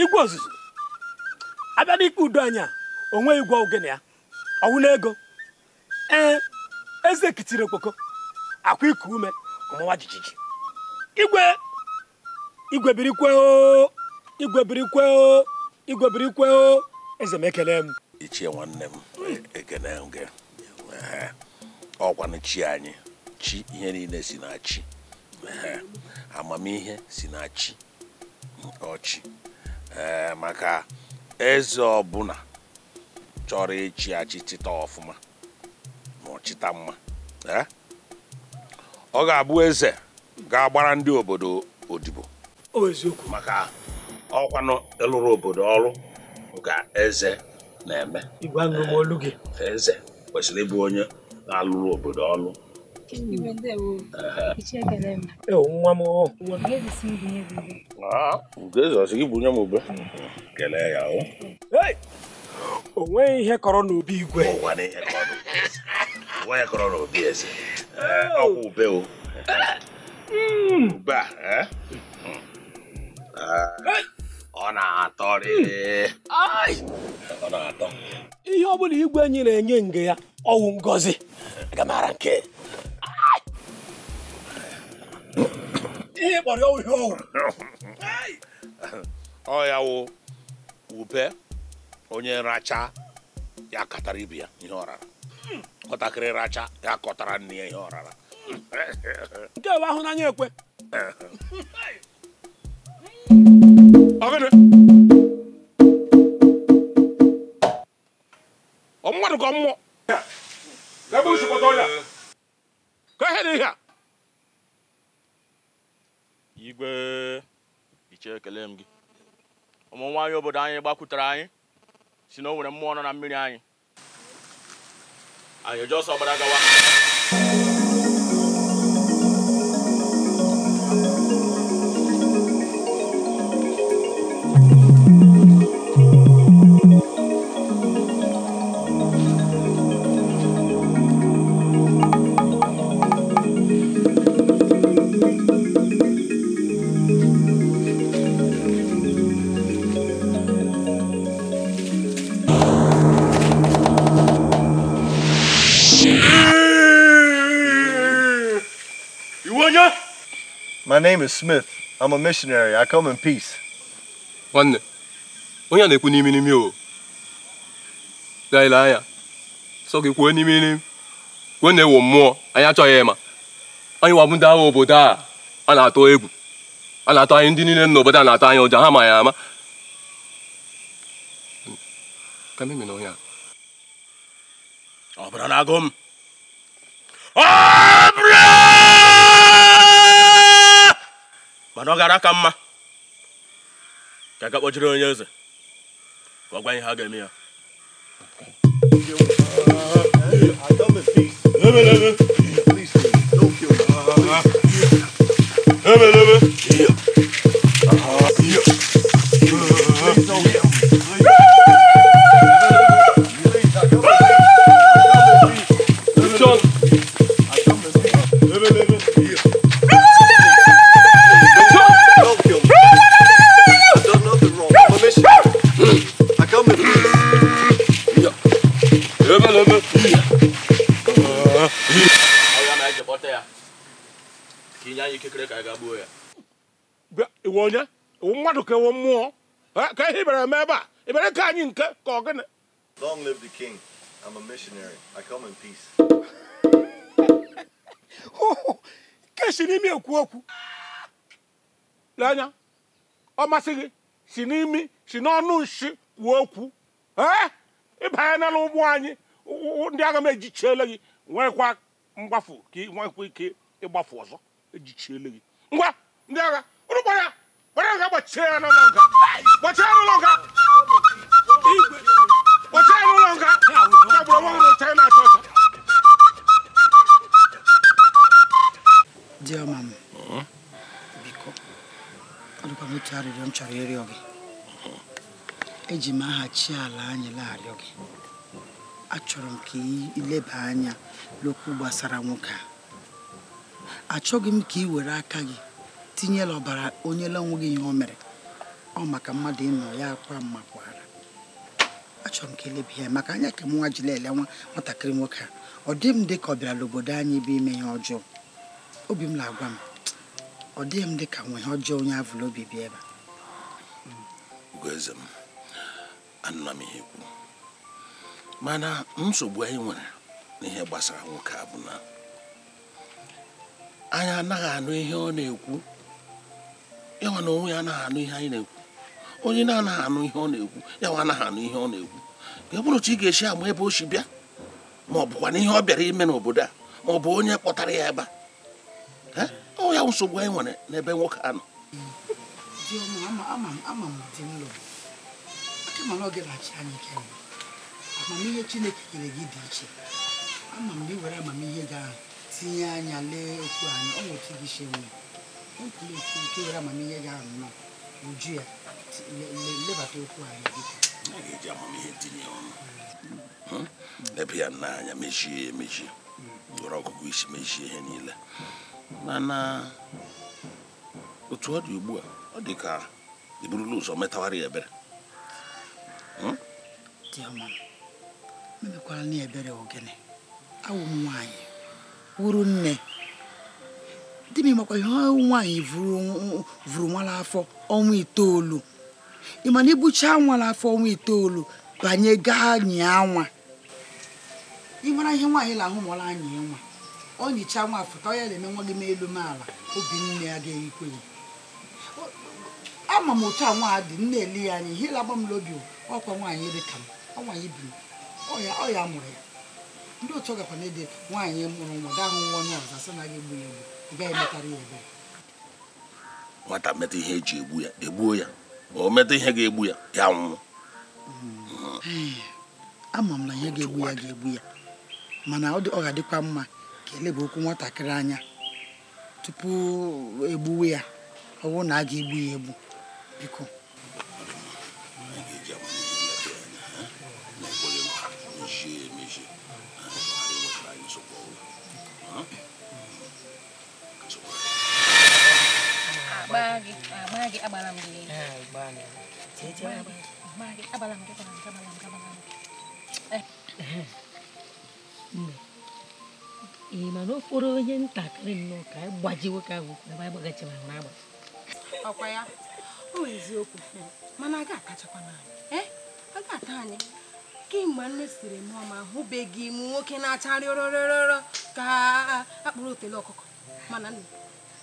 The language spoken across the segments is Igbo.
Igwe ozuzu. Abịa n'ikpe udo anya, onwe igwe ogene ya. Ọwụ n'ego. Ee, eze kitiri okpoko. Akwa iku ume, ọmụwa jijiji. Igwe igwe birikwe o. Igwe birikwe o. Igwe birikwe o. Eze m ekele m. Ichie nwanne m ekene m gị. Ọkwanụ chi anyị, chi ihe niile si na chi. Amamihe si na chi. Ọchị. Maka eze ọbụla chọrọ ịchị achị chịta ọfụma ma ọ chịta mma. Ọ ga-abụ eze ga-agbara ndị obodo odibo. Maka ọkwanụ ịlụrụ obodo ọrụ ka eze na-eme. Igwe anụrụ m olu gị. Eze kwesịrị ịbụ onye na-alụrụ obodo ọrụ. Nwa m gị bunye m ube. Kelee ya o. O nweghị ihe kọrọ n'obi igwe. O nweghị kọrọ n'obi eze. Ọkwụ ube o. Ube a ọ na-atọ rịrị. Ọ na-atọ. Ihe ọ bụla igwe anyị na-enye nge ya ọwụ ngọzi. Aga m ara nke. Ihe kpọrọ ya ihe ọwụ. Ọ ya wụ ube onye racha ya katara ibe ya ihe ọ rara. Nwatakịrị racha ya kọtara nne ya ihe ọ rara. Nke ewe ahụ n'anya ekwe. Ọ mmadụ ka mmụọ. Ebe o sikọta ọya. Ka ihe dị ihe a. Igwe iche ekele m gị. Ụmụ nwaanyị obodo anyị gbakwutere anyị si na o nwere mmụọ nọ na mmiri anyị. Anyị eji ọsọ gbara gawa. My name is Smith. I'm a missionary. I come in peace. Nwanne, onye na-ekwu n'imi n'imi o. Gaa anya. Sọ gị kwuo n'imi n'imi. Kwuo na-ewo mmụọ, anyị achọghị ịma. Anyị wabụ ndị agha obodo a, a na-atụ egwu. A na-atụ anyị ndị niile n'obodo a na-atụ anyị ụjọ, ha ma ya ama. Ka mimi na onye a. Ọ bụrụ na agụ m. Ọ bụrụ! Mana ọ gara aka mma ka aga kpọjiri onye eze ka ọ gwa ihe ha ga-eme ya. Onye mmadụ ka ewo mmụọ ka ihe bịara eme ebe a ị bịara ka anyị nke ka ọ gịnị. Long live the king. I'm a missionary. I come in peace. Ke si n'imi ekwu okwu. Lee anya, ọ masị gị si n'imi si n'ọnụ nshi kwuo okwu. Ịbanye n'ụlọ ụgbọ anyị ndị agha m ejichiele gị nwekwa mgbafu ka ị nwekwa ike ịgbafu ọzọ ejichiele gị. Ngwa ndị agha unu gbara ya. Gbara nga gbachie ya n'ụlọ nga. Gbachie ya n'ụlọ nga. Igwe. Gbachie ya n'ụlọ nga. Ka gburu onwe gị n'oche na-acha ọcha. Dear mama, biko, ọ dịkwa n'otu arịrịọ m chọrọ ịrịọ gị. Eji m aha chi ala anyị na-arịọ gị. Achọrọ m ka ileba anya n'okwu gbasara nwoke a. Achọghị m ka ị were aka gị tinyela ọbara onye la onwe gị ihe o mere. Ọ maka mmadụ ịnọ ya akwa mmakwara. Achọrọ m ka eleba ya maka anya ka m nwa jiri ele nwa nwatakịrị nwoke a. Ọ dị m dị ka ọ bịara n'obodo anyị bụ ime ihe ọjọọ. Obi m na-agwa m ọ dịghị m dị ka nwe ihe ọjọọ onye avụla obi bịa ebe a. Ugoeze m, anụla m ihe kwuru, mana nsogbu anyị nwere n'ihe gbasara nwoke a bụ na anyị anaghị anụ ihe ọ na-ekwu. Ya nwa na onwe ya anaghị anụ ihe anyị na-ekwu. Onye na-anaghị anụ ihe ọ na-ekwu, ya nwa anaghị anụ ihe ọ na-ekwu. Ka e bụrụ otu ị ga-esi ama ebe o si bịa, ma ọ bụkwa na ihe ọ bịara ime n'obodo a, ma ọ bụ onye kpọtara ya ebe a. Ọ ya nsogbu anyị nwere n'ebe nwoke a nọ. Ama m dị m lụrụ. Aka mana oge na-achị anyị kemgbe. Amamihe Chineke nyere gị dị iche. Ama m na ị were amamihe gị ahụ tinye anya lee okwu anyị, ọ nwere otu gị si enwe. Ekwula ekwu nke were amamihe gị ahụ nnọọ uju ya lebata okwu anyị biko. A ga-eji amamihe tinye ọnụ. Ebe ya n'anya mechie emechie, were ọgụgụ isi mechie ihe niile. Mana otu ọ dị ugbu a, ọ dị ka i burula ụzọ metawara ya ebere. Diọma, memekwara na ebere ogene. Awụ m nwaanyị wuru nne. Di m makwa ihe nwaanyị vuru nwala afọ ọnwa 9. Ị ma na ibucha nwala afọ ọnwa 9 banye gaa nyịa nwa. Ị mara ihe nwaanyị na-ahụ ma ọ na-anyị nwa. Ọ nyichaa nwa afụta, ọ ya na-eme nwa gị n'elu m ala, obi nne ya ga-ekwe ya. Ama m otu a nwa dị, nne eli ya anya, ihe na-agba m n'obi ọkwa nwaanyị dị ka m, ọ nwaanyị bi m, ọ ya mụrụ ya. Ndị otu ọ gakwa na-ede nwaanyị mụrụ nwa gaa hụ nwa onye ọzọ sị na ga-egbu ya egbu, ị gaghị emetara ya ebere. Nwata metụ ihe eji egbu ya, egbuo ya. Ma o metụ ihe ga-egbu ya, ya nwụọ. Ama m na ihe ga-egbu ya ga-egbu ya, mana ọ ga-adịkwa mma ka eleba okwu nwatakịrị anya tupu egbuwe ya. Ọ bụrụ na a ga-egbu ya egbu, biko. Ị ma na ụfọdụ onye ntakịrị nnọọ ka anyị gbaji nwoke ahụ ebe anyị gbagachara ahụ agba. Ọkwa ya, ọ bụ eziokwu, mana a ga-atachakwa anyị. A ga-ata anyị. Kemgbe nne siri mụọ ma ahụbeghị m nwoke na-acha rịọrọrọrọ ka akpụrụ otele ọkụkọ. Mana nne,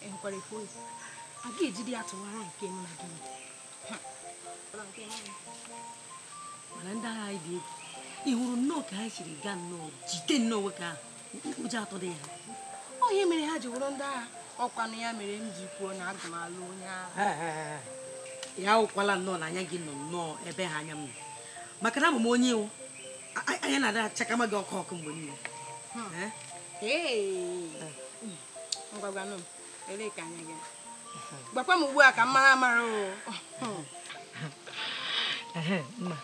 ị hụkwara efu ozi. A ga-ejide ya tụwara nke mụ na gị. Mana ndị agha anyị dị egwu. Ị hụrụ nnọọ ka ha siri gaa nnọọ jide nnọọ nwoke ahụ. Ụjọ atọ dị ya. Ọ ihe mere ha ji wụrụ ndị agha. Ọkwanụ ya mere m ji kwuo na aga m alụ onye agha. Ya ụkwala nnọọ na anya gị nọ nnọọ ebe ha anya m nọ. Maka na abụ m onye iwu. Anya na-ada achakama gị ọkụ ọkụ mgbe niile. Ngwa gwanụ m, elee ka anya gị? Gwakwa m ugbu a ka m mara amara o. Mma,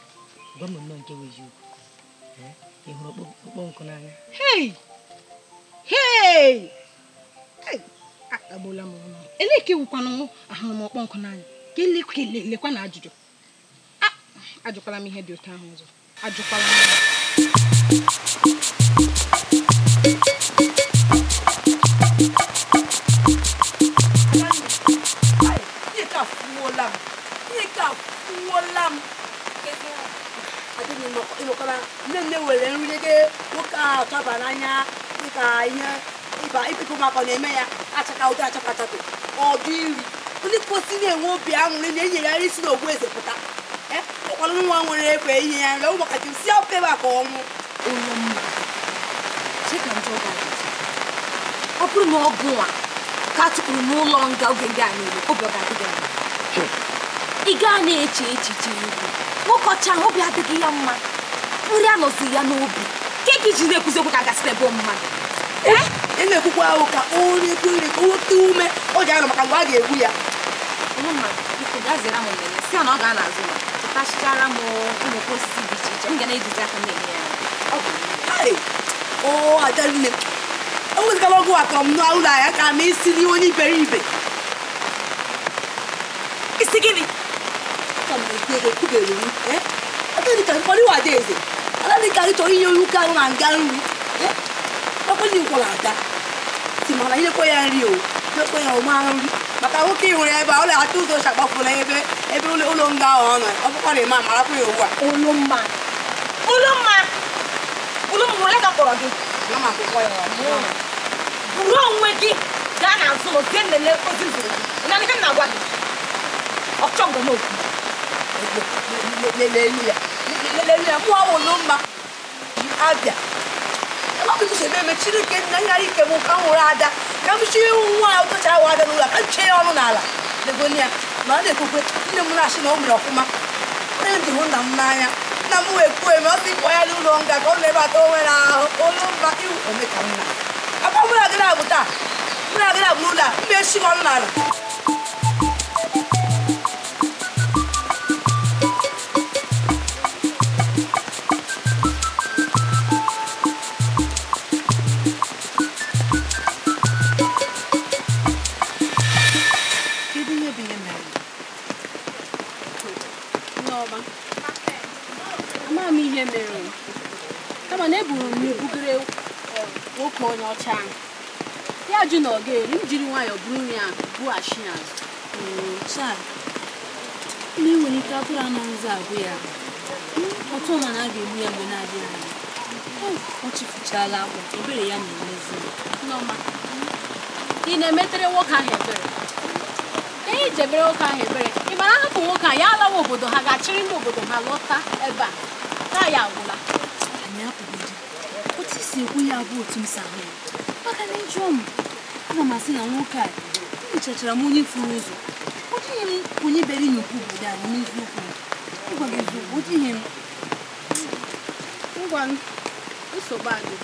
gwa m nnọọ nke bụ eziokwu. Ị hụrụ ọkpọ nkụ n'anya? Hei! Hei! Akpagbuola m ọnụ. Elee ka ewukwanụ ahụrụ m ọkpọ nkụ n'anya? Ka elekwa na ajụjụ. Ajụkwala m ihe dị otu ahụ ọzọ. Ajụkwala m. Ihe ka fuola m. Ihe ka fuola m. Nne nne were nri nwoke ahụ chaba n'anya dịka ihe ịba ịpịkụ maka na-eme ya achaka ụdị achaka achaka ọ dị nri ndị kwesị na-enwe obi aṅụrị na enyere ya isi n'ogbu eze pụta. Ọkwanụ nwa nwere efe ihe ya nri ụmụaka ji si ọkụ ebe a ka ọ nwụ. Onye mma, ọ bụrụ na ọ gụnwa ka a tụpụrụ n'ụlọ nga oge ndị a niile, obi ọ ga-adị gị mma. Ị gaa na-eche echiche ihu nwoke ọcha ahụ obi adịghị ya mma, nri anọzi ya n'obi. Ka ị ji na-ekwuzi okwu ka gasịrị ebe mmadụ. Ị na-ekwukwa ahụ ka onye ekwu nri ka o nweta ume ọ ji anọ maka mgbe a ga-egbu ya. Mma, biko gaa zere m nlele si na ọ ga n'azụ m tụtachara m ụmụ osisi dị iche iche m ga na-ejizi aka na-enye ya. Ọ bụ o adanne o nwezikala ọgwụ akọrọ m n'ụlọ ahịa ka m isi n'ihe onye iberibe. Isi gịnị? Aka m na-ekwu ego kwubere m. Ada dịka mkpọrọ iwe Adaeze. Ada dịka gị chọrọ inye nwoke ahụ na nga nri. Ọkwa nkwara ada. Si mana ilekwa ya nri o. Lekwa ya ọma nri. Maka nwoke ị hụrụ ebe a, ọ na-atụ ụzọ chagbafụla ebe ebe ụlọ nga ahụ ọ nọ. Ọ bụkwa na eme amarakwa ya ugbu a. Olumma. Olumma. Olumma ole ka kpọrọ gị? Mama akwụkwọ ya. Buru onwe gị gaa n'azụ ụlọ zie nlele ozi m ziri gị. Ị na-anụ ihe m na-agwa gị? Ọchọ ngọ n'okwu. Lelelu ya. Lelelu ya. Mụ ahụ Olumma. Abịa. Ebe Chineke nna ya ike m ka m hụrụ ada ka m chie nwa ya ụtọchara awa ada n'ụlọ ka m chie ya ọnụ n'ala legoni ya ma ọ na-ekwukwe nne m na-achị na o mere ọfụma onye m ji hụ nna m n'anya nna m wee kwuo eme ọ sị kpọ ya n'ụlọ nga ka ọ na-ebe atọ onwe na ahụ Olumma iwu ome ka m na akwa mụ na gị na-abụ taa mụ na gị na-abụ n'ụlọ a m echi m ọnụ n'ala. Ya jụ na ọ ga-eri m jiri nwayọọ buru nri ahụ bughachi azụ. Ndị nwere ike atụrụ anụ nzọ agwụ ya otu ọma na a ga-egbu ya mgbe na-adịghị anya. Ọ chịfuchala akwa ebere ya na-emezi. Nneọma, ị na-emetere nwoke ahụ ebere? Ka ihe ji ebere nwoke ahụ ebere, ị mara hapụ nwoke a ya alawa obodo ha ga-achịrị ndị obodo ha lọta ebe a taa ya agwụla. Anyị apụghị otu isi ekwu ya bụ otu m si ahụ ya maka na ịjụọ m aga m asị na nwoke a mechachara m onye furu ụzọ. Ọ dịghị m onye bịara inyokwu obodo anyị n'eziokwu. Ịgwa gị eziokwu, ọ dịghị m. Ngwa nsogbu adị,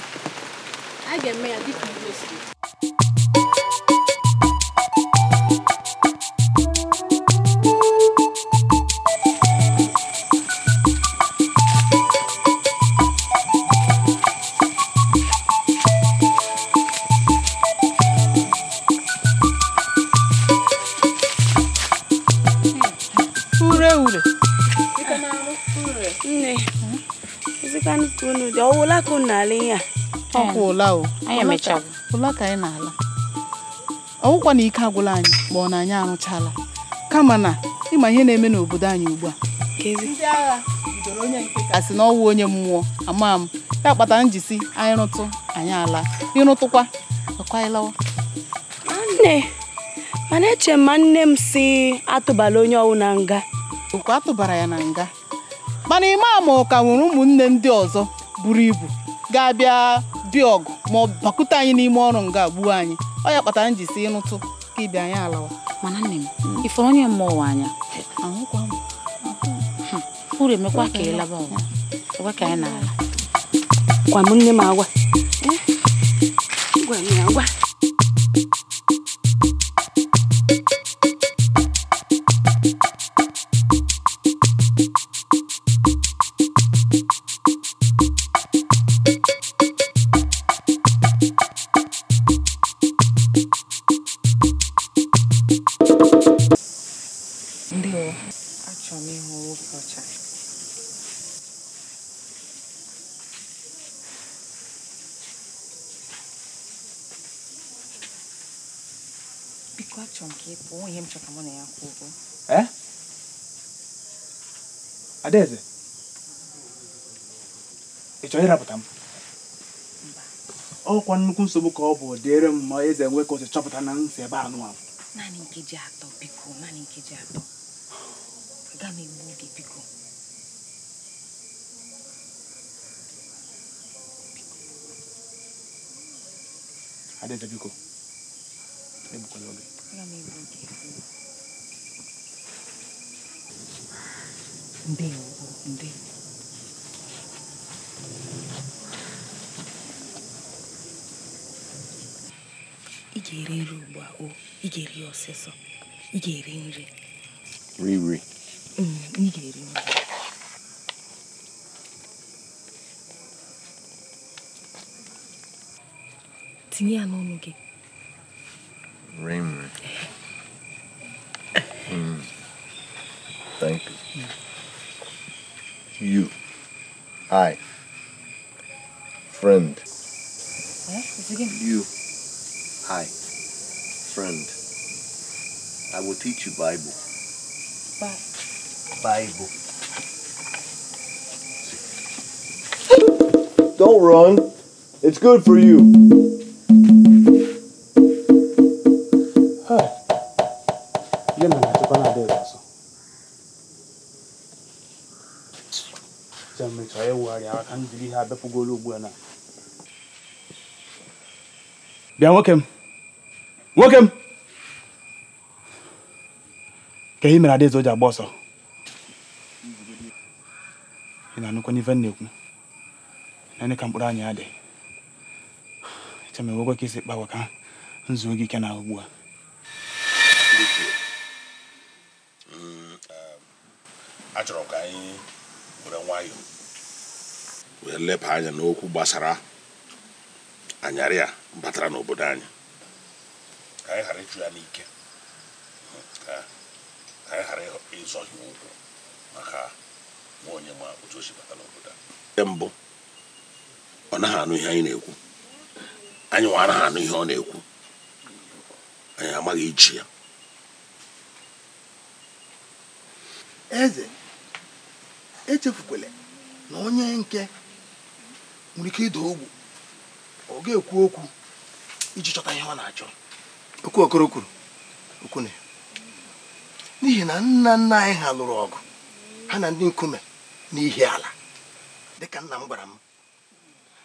anyị ga-eme ya dịka igwe siri. Ụla ka anyị na-ala ọwụkwa na ike agwụla anyị ma ọ na anyị arụchala kama na ịma ihe na-eme n'obodo anyị ugbu a. Ndị agha bidoro onye nke kasị na ọwụ onye mmụọ ama m ya kpatara njisi anyị rụtụ anyị ala ịrụtụkwa ọkwa anyị lawa. Nne, mana eche ma nne m si atụbala onye ọwụ na nga. Okwu atụbara ya na nga mana ime ama ụka nwere ụmụnne ndị ọzọ buru ibu ga-abịa bịa ọgụ ma ọ bakwute anyị n'ime ọrụ nga gbuo anyị. Ọ ya kpatara m ji si ịnụtụ ka ịbịa anyị alawa. Mana nne m, ifuru onye mmụọ anya ahụkwa m uru emekwa ka ịlaba ụwa ekwe ka anyị na-ala. Gwa m nne m agwa. Gwa m ya agwa. Eh? Adaeze, ị chọrọ ịrapụta m? Ọkwa nnukwu nsogbu ka ọ bụ dịrị m ma eze nwe ka o si chọpụta na nsị ebe anụ ahụ. Naanị nkeji atọ biko, naanị nkeji atọ. Aga m egbu oge biko. Adaeze biko, egbukwala oge. Aga m egbu oge. Ndewo, ndewo. Ị ga-eri nri ugbu a, o ị ga-eri ya ọsịsọ. Ị ga-eri nri. Ri. Ị ga-eri nri. Tinye ya n'ọnụ gị. Ri nri. Thank you. You. I. Friend. You. I. Friend. I will teach you Bible. Bible. Don't run. It's good for you. Bịa nwoke m. Nwoke m. Ka ihe mere Adaeze o ji agba ọsọ. Ị na-anụkwa n'ife m na-ekwu. Naanị ka mkpụrụ anya dị. Eche m enwekwa ka isi kpawa ka nzuo gị ike na ugbu a. Achọrọ m ka anyị were nwayọọ wee leba anya n'okwu gbasara anyarị a batara n'obodo anyị, ka anyị ghara ịchụ ya n'ike, ka anyị ghara ịzọ ya ụkwụ maka nwa onye ma otu o si bata n'obodo a. Nke mbụ, ọ naghị anụ ihe anyị na-ekwu, anyị nwa anaghị anụ ihe ọ na-ekwu, anyị amaghị iji ya. Eze, echefukwele na onye nke nwere ike ịda ogbu, ọ ga-ekwu okwu iji chọta ihe ọ na-achọ. Okwu Okoro kwuru okwu na n'ihi na nna nna anyị ha lụrụ ọgụ ha na ndị nkume n'ihi ala, dịka nna m gwara m.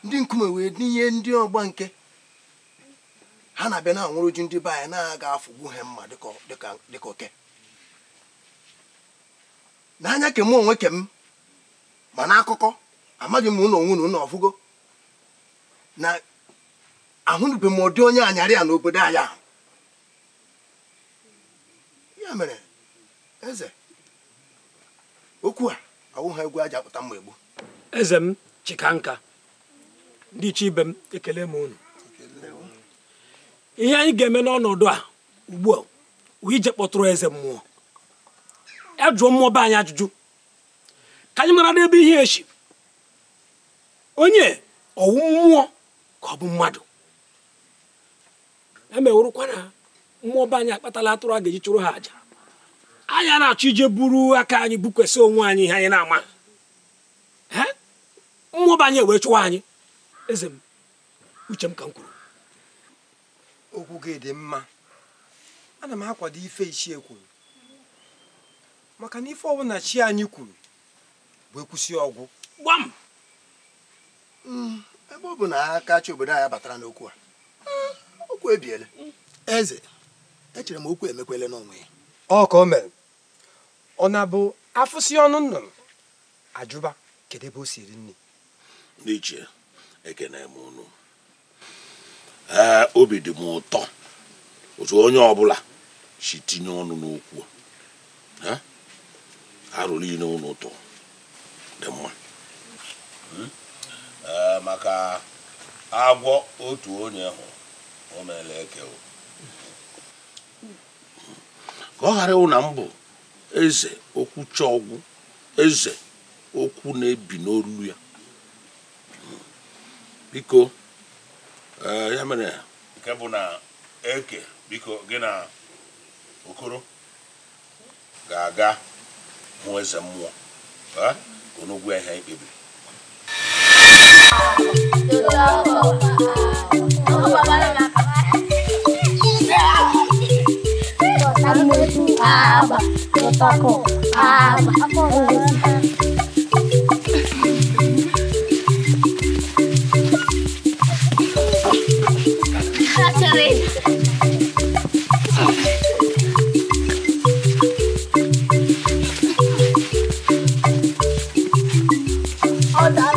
Ndị nkume wee dinye ndị ọgba nke ha na-abịa na-anwụrụ ji ndị be anyị na-aga afụgbu ha mma dịka oke. N'anya kem onwe kem, ma n'akụkọ amaghị m ụlọ onwe na ụlọ ọfụgo na ahụnube m ụdị onye anyarị a n'obodo anyị ahụ. Ya mere eze, okwu a awụghị egwu aja akpụta mma egbu. Eze m chika nka, ndị iche ibe m ekele m unu. Ihe anyị ga-eme n'ọnọdụ a ugbu a wụ ije kpọtụrụ eze mmụọ. Ya jụọ mmụọ be anyị ajụjụ ka anyị mara n'ebe ihe echi. Onye ọwụ mmụọ ka ọ bụ mmadụ. Emewurukwa na mmụọ be anyị akpatala atụrụ a ga-eji chụrụ ha àjà. Anyị na-achọ ije buru aka anyị bukwesị onwe anyị ihe anyị na-ama. Mmụọ be anyị wee chụwa anyị. Eze m, uche m ka m kwuru. Okwu gị dị mma. Ana m akwado ife ichie kwuru, maka na ife ọbụla chi anyị kwuru bụ ekwusi ọgwụ. Gbam! Ebe ọ bụ na aka chi obodo anyị batara n'okwu a, okwu ebiele. Eze, echere m okwu emekwele n'onwe ya. Ọ ka o mere. Ọ na-abụ afụsị ọnụ nnụnụ ajụba kedu ebe o si eri nri. Ndị ichie, ekene m unu. Ee, obi dị m ụtọ otu onye ọbụla si tinye ọnụ n'okwu a. Arụ niile unu ụtọ dị mma. Ee, maka agwọ otu onye hụrụ o meela eke o. Ka ọ ghara ịwụ na mbụ eze okwu chọọgwụ, eze okwu na-ebi n'olu ya. Biko, ya mere nke bụ na eke, biko gị na Okoro ga-aga hụ eze mmụọ ka unu gwa ihe anyị kpebiri. Oh,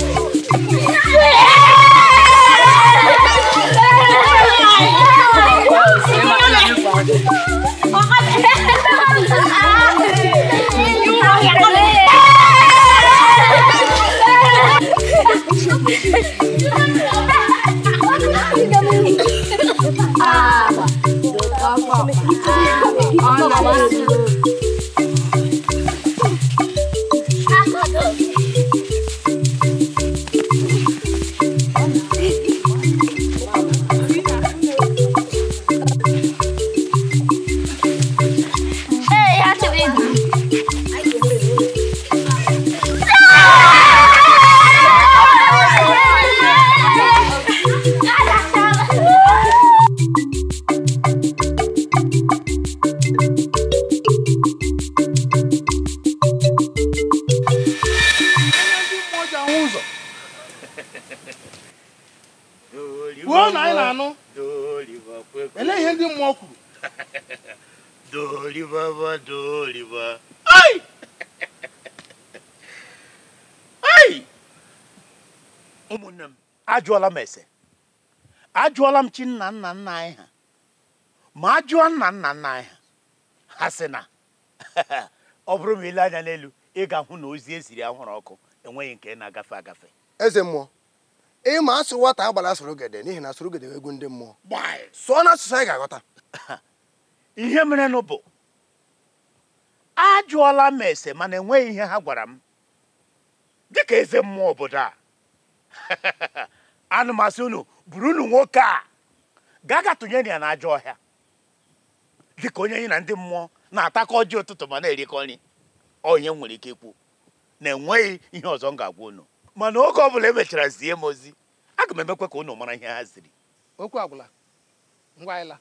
na anyị na-anụ. Elee ihe ndị mmụọ kwuru? Doliva, doliva. Ai! Ai! Ụmụnne m, ajụọla m ese. Ajụọla m chi nna nna nna anyị ha. Ma ajụọ nna nna nna anyị ha. Ha sị na ọ bụrụ ma ile anya n'elu, ị ga-ahụ na ozi eziri anwụrụ ọkụ enweghị nke na-agafe agafe. Eze mmụọ, ịma asụ nwata agbara asụrụ gede n'ihi na asụrụ gede egwu ndị mmụọ. Sụọ n'asụsụ anyị ga-aghọta. Ihe merenụ bụ ajụọla m ese mana enweghị ihe ha gwara m dịka eze mmụọ obodo a. Ana m asị unu buru unu nwoke a gaa ga tụnyere ya n'ajọ ọhịa dịka onye anyị na ndị mmụọ na-atakọ ọjị ụtụtụ ma na-erikọ nri. Onye nwere ike ikwu na enweghị ihe ọzọ m ga-agwa unu, mana oge ọbụla emechara zie m ozi, aga m emekwa ka unu mara ihe ha ziri. Okwu agwụla, ngwa ịla.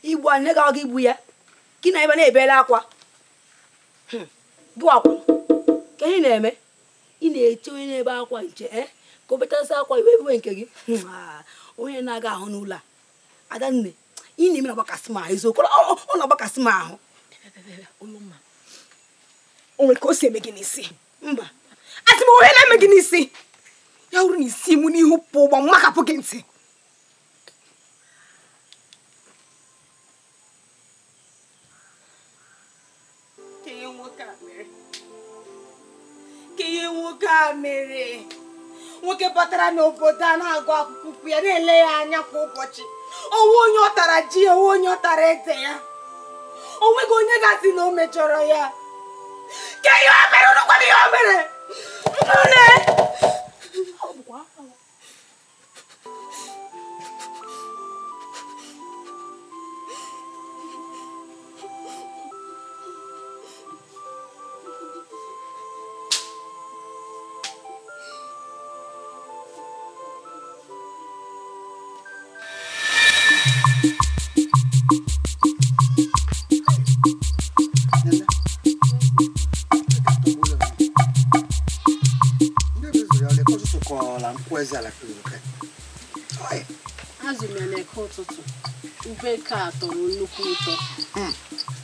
Igbu anyị ga-aga igbu ya gị na ebe na-ebele akwa bụ akwa ka ihe na-eme ị na-eche onye na-ebe akwa nche ka o betasị akwa iwe ebuwe nke gị onye na-aga ahụ n'ụlọ a. Adanne, ị na-eme na-agbakasị m ahụ eziokwu, ọ na-agbakasị m ahụ. O nwere ka o si eme gị n'isi? Mba, asị m onye na-eme gị n'isi ya hụrụ na isi mụ n'ihu pụ ụgbọ mmakapụ gị ntị. Nwoke a mere nwoke batara n'obodo a na-agụ akwụkwọ ya na-ele ya anya kwa ụbọchị. Onwe onye ọ tara ji, onwe onye ọ tara ede ya, o nweghị onye ga-asị na o mejọrọ ya. Ke ihe o mere, ụnụ gwara ihe o mere. Nne, azụ m ya na-eke ụtụtụ ube ka tọrọ nnukwu ụtọ.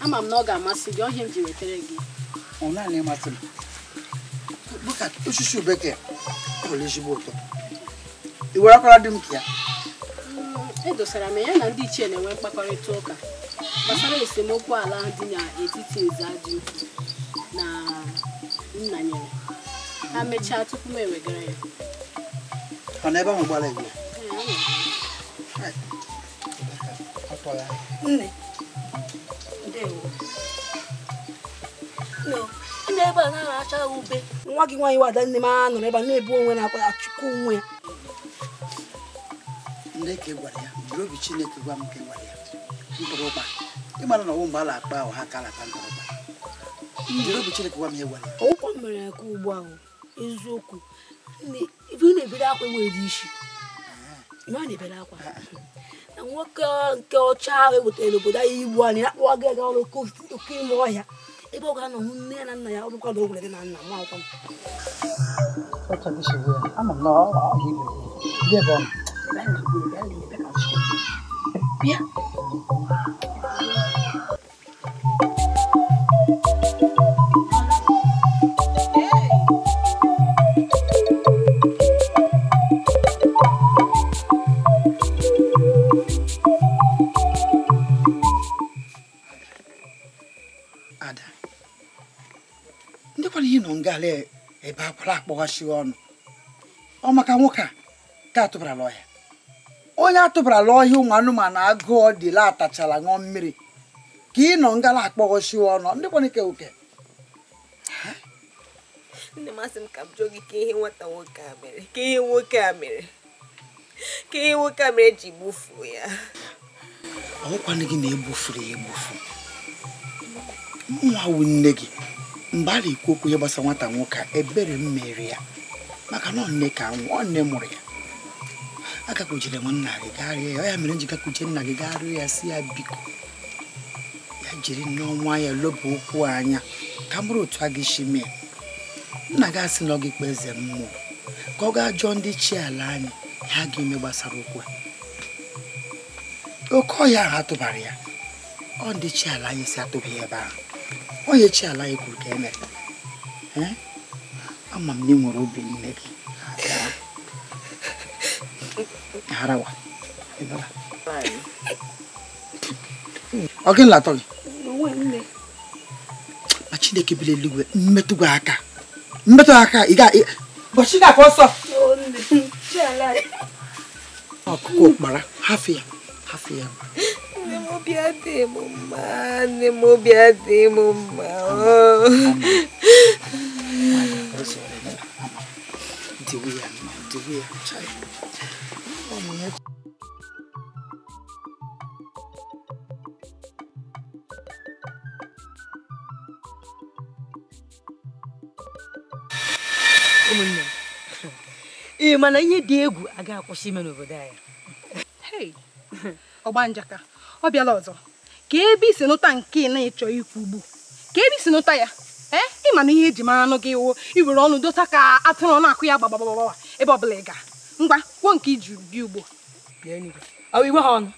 Ama m na ọ ga-amasị gị ọhịa m ji wetara gị. Ọ naanị masị m. Maka osisi ube ka ọ ezigbo ụtọ. I were akwara di m ka ya. Edosara m ya na ndị ichie na-enwe mkpakọrịta ụka gbasara esemokwu ala dị n'etiti Nze Adịukwu na Nnanyere. Ha mechaa tupu m ewegara ya. Ọ na ebe ahụ gbara egwu? Nne, ndewo. No, ị na-ebe a na-aracha ube. Nwa gị nwaanyị wada nne m anọrọ ebe a na-ebu onwe na-akwa achụkwa onwe ya. Ndị ka ị gwara ya, jiri obi Chineke gwa m ka ị gwara ya. Ntụrụkpa. Ị mara na ọwụ mgbe a na-akpa ahụ ha ka alakpa ntụrụkpa. Jiri obi Chineke gwa m ihe gwara ya. Ọgwụkwọ m mere ya ka ugbu ahụ, eziokwu. Nne, ife ị na-ebere akwa enweghị isi. Ị ma na-ebere akwa. Na nwoke nke ọcha ahụ ewetara n'obodo anyị igbu anyị akpọwa gị aga ọrụ oke ime ọhịa. Ebe ọ ga-anọ hụ nne ya na nna ya, ọ bụkwa na o nwere dị na nna m akwụkwọ m. Ama m na ọ ga-egbu. Ndị ebe ọ nọ. Bịa. Ada, ndị kwara ihe nọ nga ala ebe akwara akpọghasị ọnụ. Ọ maka nwoke a ka atụbarala ọhịa. Onye atụbarala ọhịa ụmụ anụmanụ agụụ dịla atachala ṅụọ mmiri ka ị nọ ngala akpọghọsi ọnụ ndị kwana ike oke. Nne m asị m ka m jụọ gị ka ihe nwata nwoke a mere, ka ihe nwoke a mere, ka ihe nwoke a mere ji gbufuo ya. Ọ nwekwana gị na-egbufuru ya egbufu. Nwa wụ nne gị mgbe a na-ekwu okwu ihe gbasara nwata nwoke a, ebere m mere ya maka na ọ nne ka nwụ, ọ nne mụrụ ya. Agakwujere m nna gị gaa rịọ ya, ọ ya mere m ji gakwuje nna gị gaa rịọ ya si ya biko ya jiri n'ọnwa ya loba okwu anya ka m bụrụ otu a ga-esi mee. Nna gị asị na ọ gị kpee eze mmụọ ka ọ gaa jụọ ndị chi ala anyị ha ga-eme gbasara okwu a. Oke ọhịa ahụ atụbara ya, ọ ndị chi ala anyị si atụba ya ebe ahụ. Onye chi ala anyị kwuru ka e mere. Ama m na ị nwere obi nne gị. Harawa. Ọ gị latọ gị? Ma Chineke biri eluigwe mmetụ gị aka. Mmetụ aka ị ga ụbọchị ga-afọ ọsọ. Ọkụkọ ụkpara hafụ ya, hafụ ya. Nne m obi adịghị m mma, nne m obi adịghị m mma. Diwe ya, diwe ya. Ụmụnne m, ị mana ihe dị egwu agaghị akwụsị ime n'obodo anyị. Hey, ọgbanjaka, ọ bịala ọzọ. Ka ebe isi nụta nke ị na-ịchọ ikwu ugbu. Ka ebe isi nụta ya. Ị ma na ihe eji mara anụ gị wụ iwere ọnụ dosa ka atụrụ na-akụ ya gbagbagbagbagba ebe ọbụla ị ga. Ngwa, kwuo nke iji bịa ugbu. Ọ iwe ha ọnụ.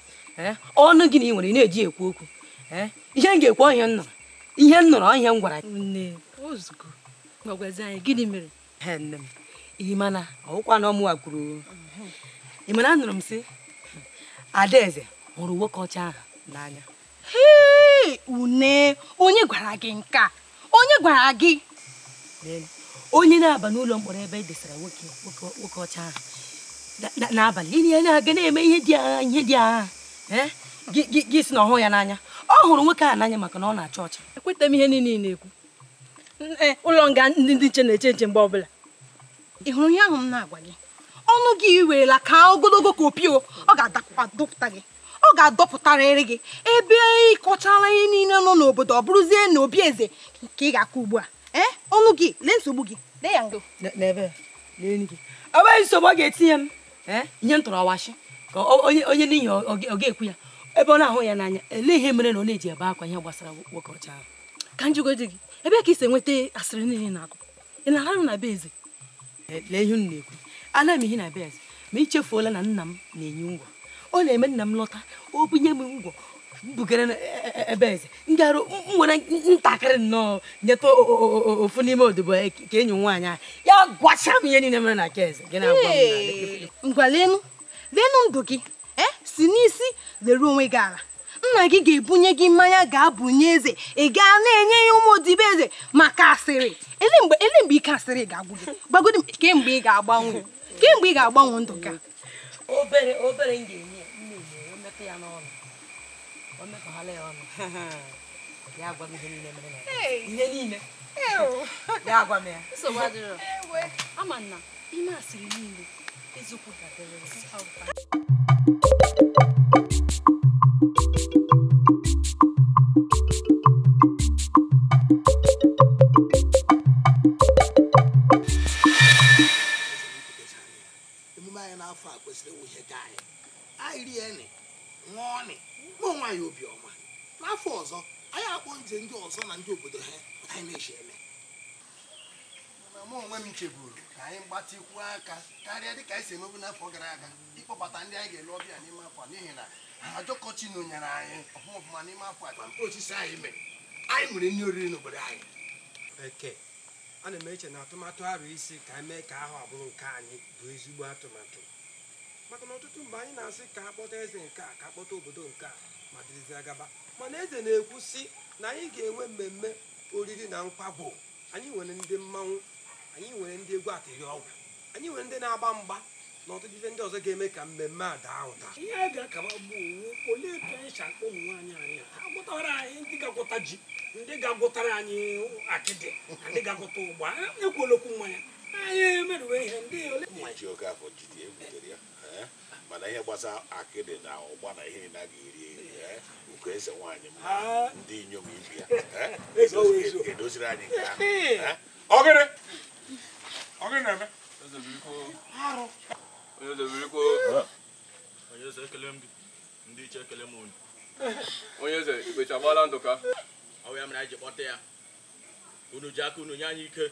Ọnụ gị na ị nwere ị na-eji ekwu okwu. Ihe m ga-ekwu ihe m nụrụ. Ihe m nụrụ ihe m gwara gị. Nne, ozugbo. Gwagwazi anyị gịnị mere? Nne m, ị mana ọwụkwa na ọmụwa kwuru. Ị mana anụrụ m sị Adaeze hụrụ nwoke ọcha ahụ n'anya. Hee, une, onye gwara gị nke a? Onye gwara gị? Onye na-aba n'ụlọ mkpọrọ ebe e desara nwoke ọcha ahụ n'abalị ihe na-aga na-eme ihe dị agha ihe dị agha. Gị sị na ọ hụ ya n'anya. Ọ hụrụ nwoke ahụ n'anya maka na ọ na-acha ọcha. Ekweta m ihe niile ị na-ekwu. Ụlọ nga ndị nche na-eche nche mgbe ọbụla. Ị hụrụ ihe ahụ m na-agwa gị? Ọnụ gị werela ka ogologo ka opio, ọ ga-adọpụta gị. Ọ ga-adọpụtarịrị gị ebe ị kọchala ihe niile nọ n'obodo ọ bụrụzie na obi eze ka ị ga-akụ ugbu a. Ọnụ gị lee nsogbu gị lee ya ndo. N'ebe lee gị. Ọ bụghị nsogbu ọ ga-etinye m. Ihe m tụrụ ọwashi ka onye n'ihi ọ ga-ekwu ya ebe ọ na-ahụ ya n'anya elee ihe mere na ọ na-eji ebe akwa ihe gbasara nwoke ọcha ahụ. Ka njikọ dị gị ebe ka ị si enweta asịrị niile na-akụ ị na-ararụ na be eze? Lee ihe unu na-ekwu. Ana m ehi na be eze ma i chefuola na nna m na-enye ngwọ. Ọ na-eme nna m lọta o bunye m ngwọ Bugere ebe eze ngarụ nwere ntakịrị nnọọ nyetụ ofu n'ime odibo ka enyi nwaanyị a ya gwacha m ihe niile mere na ka eze gị na-agwa m. Ngwa lenu lenu ndụ gị si n'isi lere onwe gị ala. Nna gị ga-ebunye gị mmanya ga-abụnye eze, ị gaa na-enye ya ụmụ odibo eze maka asịrị. Ele mgbe ike asịrị ga-agwụ gị? Gbagodi m kemgbe ị ga-agbanwe, kemgbe ị ga-agbanwe ndụ ka obere obere m ga-enye ya nne o metụ ya n'ọnụ, o metụghala ya ọnụ ya agwa m ihe niile mere na ihe niile ya agwa m ya. Nsogbu adịrọ. Ama na ime asịrị niile eziokwu ga-adịrị. Emume anyị n'afọ a kwesịrị ịwụ ihe ka anyị anyị rie nị ṅụọ nị nwe onwe anyị obiọma. N'afọ ọzọ anyị akpọ nje ndị ọzọ na ndị obodo ha pụta anyị na-eshi eme. Mana mụ onwe m cheburu ka anyị gbatịkwuo aka karịa dịka anyị si emebu n'afọ gara aga ịkpọbata ndị anyị ga-ele ọbịa n'ime afọ a, n'ihi na ajọkọchi nọnyere anyị ọfụma ọfụma n'ime afọ a. Mkpụrụ osisi anyị mere anyị nwere nri oriri n'obodo anyị. Eke ana m eche na atụmatụ arụ isi ka anyị mee ka ahụ abụrụ nke anyị bụ ezigbo atụmatụ, maka na ọtụtụ mgbe anyị na-asị ka akpọta eze nke a ka akpọta obodo nke a ma dịrịzi agaba, mana eze na-ekwu sị na anyị ga-enwe mmemme oriri na nkwagbo. Anyị nwere ndị mmanwụ, anyị nwere ndị egwu atịrị ọgwụ, anyị nwere ndị na-agba mgba na ọtụtụ ife ndị ọzọ ga-eme ka mmemme a daa ụda. Ihe a ga-akaba bụ olee ka anyị si akpọ ụmụ nwaanyị anyị ha gwọtara anyị ndị ga-agwọta ji, ndị ga-agwọtara anyị akịdị na ndị ga-agwọta ụgba. Ekwuola okwu mmanya anyị emerụwe ihe ndị ole ji oke afọ jide ebutere ya, mana ihe gbasara akịdị na ụgba na ihe na ga-eri eri uko eze nwaanyị m ndị inyom ibi ya edoziri anyị nke ahụ. Ọ gịnị na-eme? Onye eze ekele m gị, ndị iche ekele m unu. Onye eze ikpecha agbaala ndụ ka ọ ya mere anyị ji kpọta ya. Unu ji aka unu nye anyị ike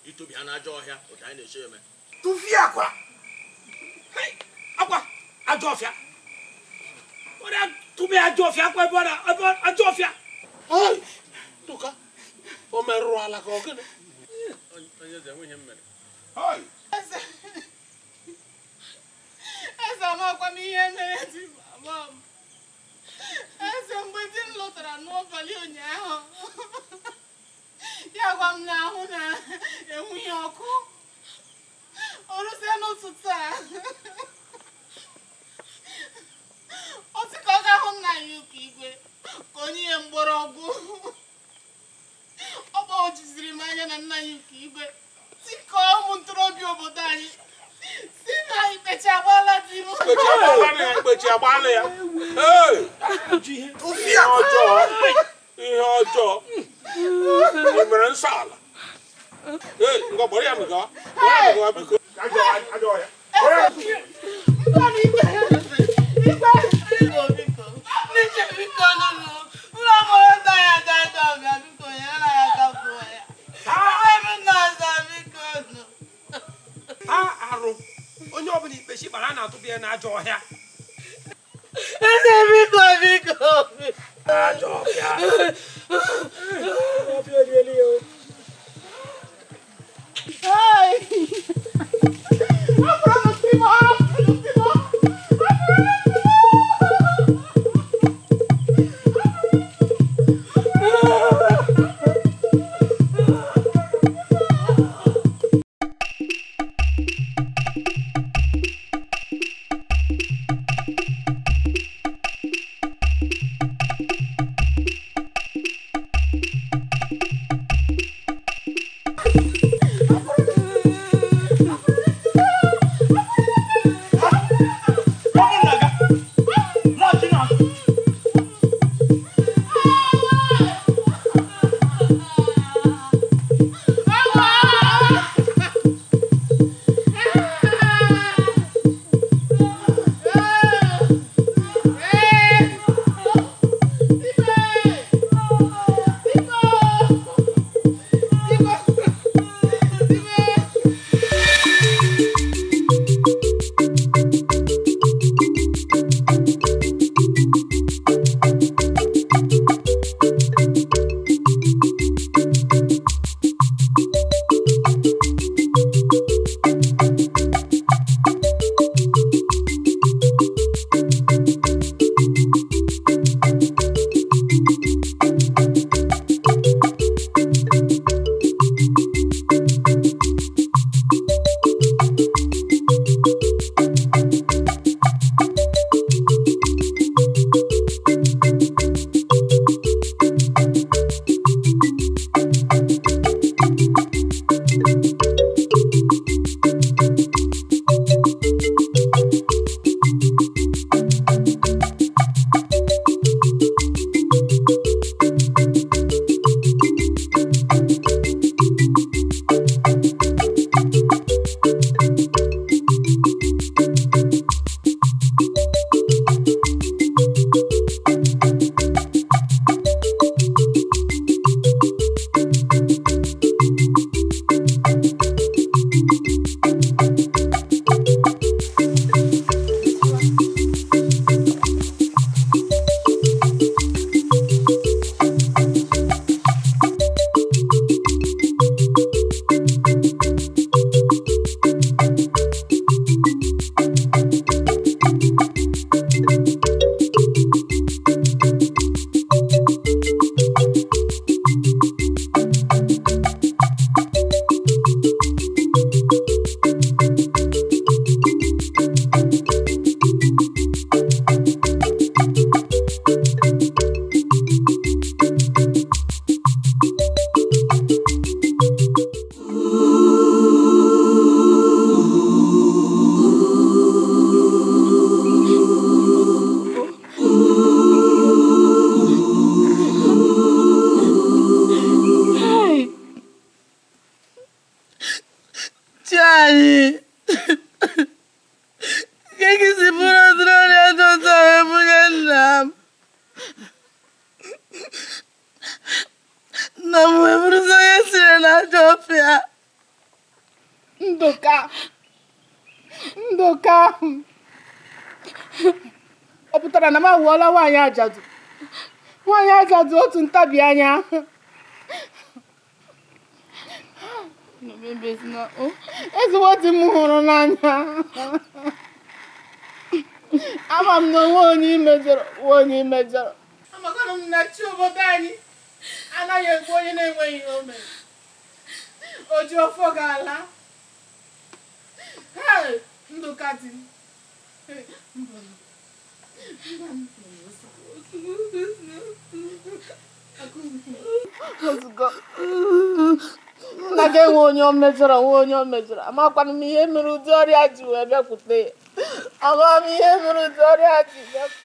ịtụbi ha n'ajọ ọhịa otu anyị na-eche eme. Tụfie akwa akwa ajọ ọfịa, ọrịa tụbi ajọ ọfịa akwa ebe ajọ ọfịa. Ndụka o merụrụ ala ka ọ gịnị? Onye eze enweghị m mere. Eze amakwa m ihe mere di mama m. Eze mgbe di m lọtara n'abalị ụnyaahụ ya gwa m na ahụ na-enwughị ọkụ, o ruzie n'ụtụtụ a ọ sị ka ọ ga hụ nna ya ụka igwe ka onye ya mgbọrọgwụ. Ọ gbawojiziri m anya na nna ya ụka igwe tikọọ ụmụ ntorobịa obodo anyị si na ikpechi agbaala di m. Ikpechi agbaala ya. Ihe ọjọọ o mere nsọ ala. Ngwa gbọrọ ya gawa biko. Ajọ ọhịa. A arụ onye ọbụla ikpechi kpara a na-atụba ya n'ajọ ọhịa. Eze biko biko. Ajọ ọhịa. Ọfịa eriela ya o. Ndụka ahụ. Ọ pụtara na m awụọla nwaanyị ajadu. Nwaanyị ajadu otu ntabi anya. Ezigbo di m hụrụ n'anya. Ama m na onwe onye imejọrọ, onwe onye imejọrọ. Amakwanụ m na chi obodo anyị anaghị egbu onye na-enweghị ihe o mere. O ji ọfọ ga-ala. Hey, Ndụka di m. Ozugbo nna gị enwe onye o mejọrọ, nwe onye o mejọrọ. Amakwanụ m ihe mere ụdị ọrịa ji wee bịakwute ya. Ama m ihe mere ụdị ọrịa ji bịakwute.